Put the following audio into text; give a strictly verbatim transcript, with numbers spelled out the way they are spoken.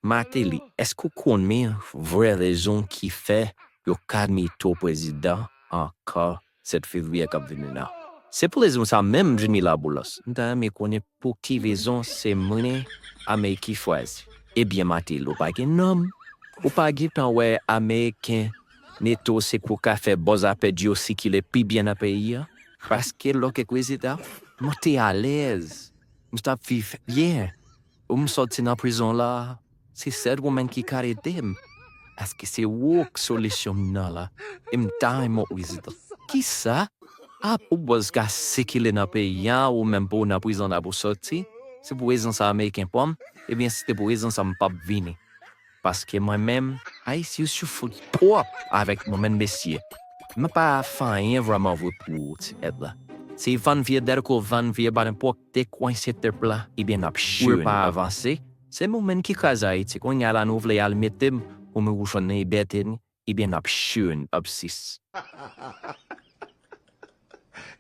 Martelly, èske w konnen vrè rezon ki fè yo ka mete w prezidan ankò sèt fevriye k ap vini la? Se pou rezon sa menm Jimmy Laboulos. M ta renmen konnen pou ki rezon se mwen Amerik ki chwazi. Ebyen, Martelly, ou pa gen nonm. Ou pa gentan wè Ameriken mete w se pou ka fè bon zafè di yo sikile pi byen nan peyi a. Paske lè w te prezidan, mwen te alèz. M t ap viv byen. Ou m sòti nan prizon la, se sèl ou menm ki ka ede m. Paske se ou k solisyon m nan la. E m ta renmen w prezidan. Kisa? A pou bòz ka sikile nan peyi a, ou menm pou w nan prizon la pou sòti? Se pou rezon sa Ameriken pran m? Ebyen, si se te pou rezon sa, m p ap vini. Paske mwen menm, Ayisyen yo sou fout twòp avèk mwen menm mesye. Mwen pa fè anyen vrèman vre pou ti nèg la. Se vann vye dèl ko vann vye banan pòk te kwense tèp la, ebyen n ap chire pa avanse. Se mwen menm ki kraze Ayiti. Kounye a la nou vle al mete m pou nou jwenn libète n, ebyen n ap chire n ap sis.